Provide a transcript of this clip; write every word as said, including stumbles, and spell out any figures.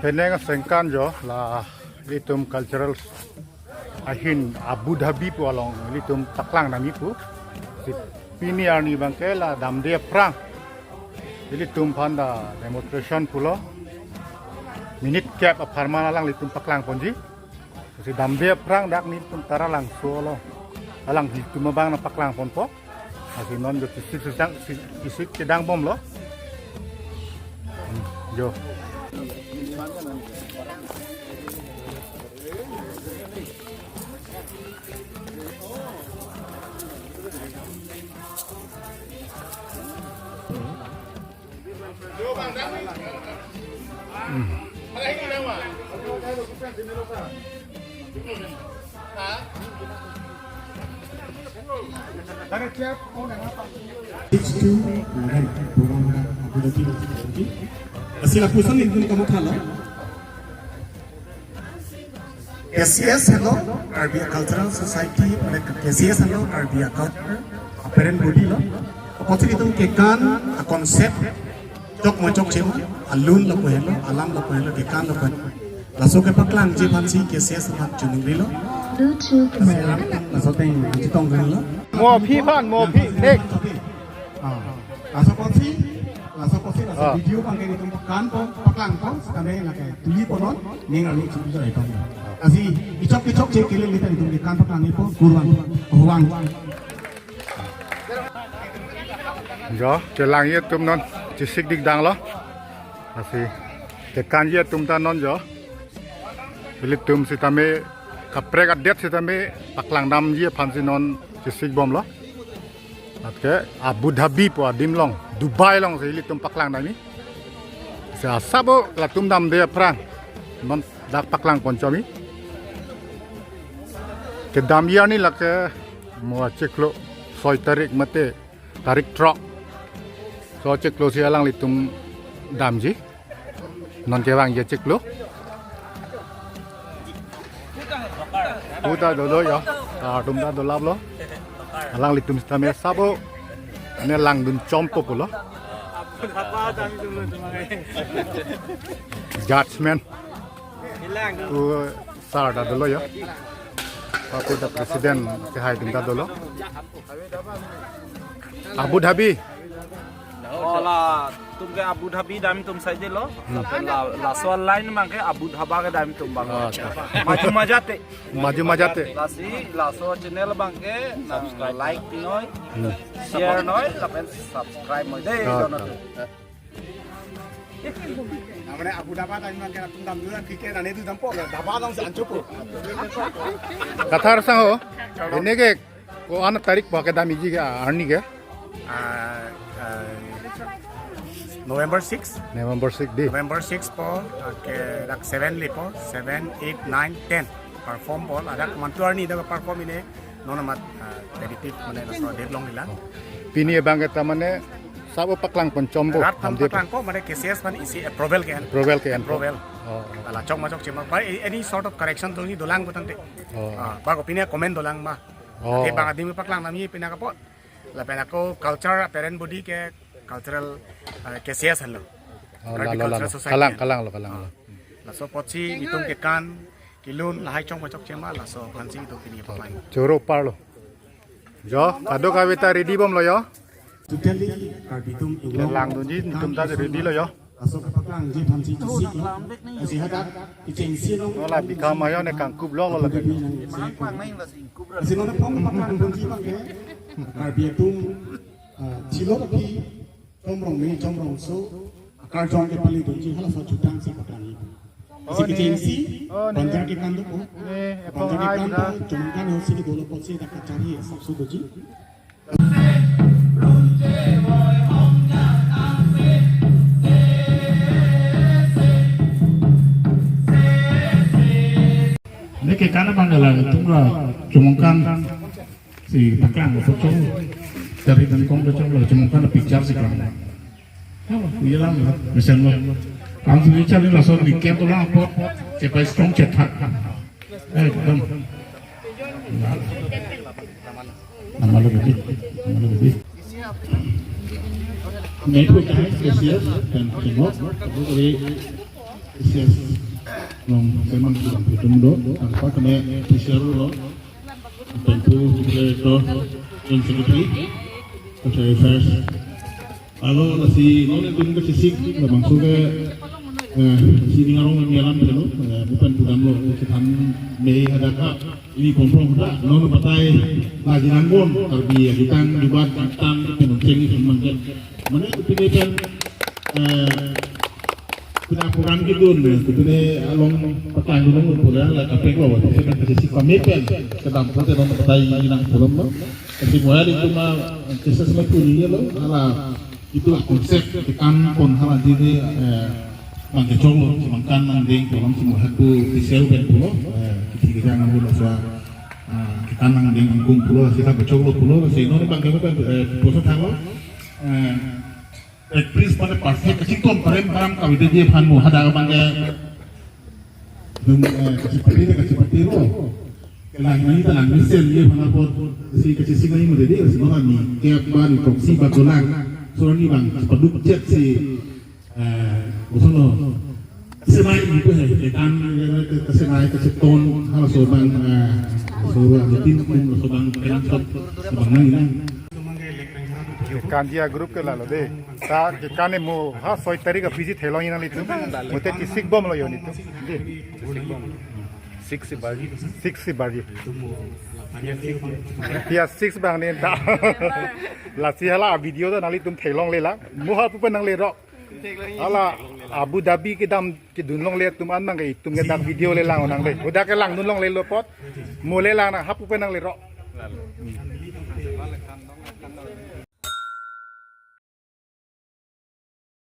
Penang asengkan jo la ilitum cultural ahin Abu Dhabi pu along ilitum paklang damji pu. Si pini arni abangke la damde aphrang ilitum aphan ta demonstration pulo. Minute kep apharman alanglitum paklang ponji. Si damde aphrang dak nelitum Taralangso along, alanglitum abang nangpaklang ponpo. Lasi non jo kisik sejang, si-, kisik kedang bomlo. Hmm, jo. Six two, uh, program na Abu Dhabi. Asila pusan ni dun kamu thala. K C S henlo, Karbi Cultural Society, mane K C S henlo, Karbi Anglong Parent Body lo. Apotsi itum kekan a-concept chok mo chokche ma, alun lapu helo, alam lapu helo, kekan lapu helo. Laso kepaklangji aphansi K C S aphan choningri lo. Bluetooth mode. Laso ateng chetong lo. Mo aphi aphan, mo aphi, nek. Ah. Laso apotsi, laso apotsi, laso Ah. video abangke itum kekan po, paklangpo, kami lake tuli po non, ning arlo chipi jai pon. Lasi, ichok ichok che kele lita itum kekan paklangpo, kurang, huang. Jo, chelangji atum non, chesik dik danglo. Lasi, kekanji atum ta non jo. Ilitum sitame, kaprek adet sitame, paklang damji aphansi non, chesik bomlo. Atke Abu Dhabi pu adim along, Dubai alongsi ilitum paklang damji. Si asap o latum damde aphrang non dak paklang ponchomji. Kedamji arni lake mo achiklo soi tarik mate tarik throk. So achiklo si alanglitum damji. Non kevangji achiklo. Pu ta dolo jo. Kartum ta dolaplo. Alanglitum sitame asap o. Ne langdun chompo pulo. Judgment. Pu sir ta dolo jo. Pu ta president kehai atum ta dolo. Abu Dhabi. Oh, latum ke Abu Dhabi damtum saidelo. Hmm. Lapen la, laso line abangke Abu Dhaba kedamtum abang. Oh, acha. Maju majate. Maju majate. Lasi, laso channel abangke nang like pinoi, Hmm. share noi, lapen subscribe moi dei, Oh, dono acha. tu. Namanya Abu Dhaba tadi makan atum dam dulu, kike nane tu dampo, ya, Dhaba dong si ancupu. Kathar sang ho, ini ke ko-an tarik pu kedamji ke arni ke? Ah, ah, November six. November six dei. November six po, ah, ke dak seven le po, seven, eight, nine, ten. Perform po, ladak mantu arni dak perform ini, non amat, ah, competitive mane laso adet longlila. Pini abangke ta mane asap o paklang ponchompo. Rat aphan Hamdi paklangpo, mane K C S aphan isi approval ke-en. Approval ke-en. Approval. Oh, oh. Ala chok ma chokche ma, pa, any sort of correction doni dolang putangte. Oh. Ah, pa ko pini comment dolang ma. Oh. Te bang adim paklang damji pini kapo. Lapen ako culture parent body ke cultural, eh, K C S henlo. Oh, Karbi lalo, Cultural lalo. Society Kalang, hen. Kalanglo, kalanglo. Ah. Laso apotsi itum kekan, kelun, lahai chok ma chokche ma, laso aphansi itum pini paklangji. Choro parlo. Jo, kadokave ta ready bomlo jo. Totally Karbi atum Anglong. Langdunji, itum ta ready lo jo. Laso kepaklangji aphansi chesik lo. Lasi hadak kechengsi along. Nola bikam ayo ne kangkup longlo lapen. Lasi non pong paklang ponji abangke Karbi atum, ah, chilok aphi, chomrong me, chomrongso, akarjong kepali dunji halaso chutang si paklangji. Lasi kechengsi, Oh, ne. Banjar kekan dopo. Ne, epong Banjar hai kekan bida. Dopo, Chomangkan ho si dolo apotsi dak kachari asap su doji. Ne kekan abang la tumra Chomangkan si paklang lo chong. Dari dan kong lo chong lo Chomangkan picture si kang. Iya lang, misalnya. Langsung ini cari langsung di camp tulang apa? Cepat strong cetak. Eh, dam. Nama lo gede, nama lo gede. Ini pun guys, kesias dan tengok, aku tadi Yes. Nong semang sudah hitung do, tanpa kena P C R lo. Tentu director dan secretary, cultural affairs. Alo lasi non itu ke sisik, labangso ke, eh, sini ngarong nyalam dulu, eh, bukan pudam lo, kita me ada ka, ini komprong dah, non patai lagi nanggon, Karbi ya, jutang, jubat, jutang, penunceng, semangke. Mana itu pilihan, eh, Pina program kedun, kedun along pakai dulu pula la kapek lo, tapi kan kasi si kami pen kedam pun kedam patai nang pulang lo. Kasi mulai itu ma kisah sama puni lo, hala itu lah konsep tekan pon hala di di, eh, mangkecong lo, semangkan nang deng pulang semua hatu pisau pen pulo, eh, kiti kita nang pulo soal, eh, tekan nang deng angkung pulo, kita kecong lo pulo, si non bangke pen, eh, pusat halo, eh, Actress pada perfect kachinton parem param kawite dia phan mo hada abang ke. Dum, eh, kachipati na kachipati lo. Kelang ni talang mesen dia phan apot si kachisik ni mo dia si mo ni kep ba ni proxy ba golang. So ni bang paduk jet si, eh, usono. Semai itu he, ketan, kesemai kachinton hal so bang, eh, so bang tim kum so bang kelang so bang nang nang. Kekan dia group ke lalo de. Ta kekan ni mo ha soi tarik a P G thelong nang litum. Mo te tisik bom lo yo nitum. De. Six si baji. Six si baji. Ya six bang ni ta. Lasi hala video ta nang litum thelong le la. Mo ha pupen nang le ro. Hala Abu Dhabi kedam kedun longle atum an nang ke itum ke dak video le lang nang de. Udah ke langdun longle lo apot. Mo le lang nang ha pupen nang le ro.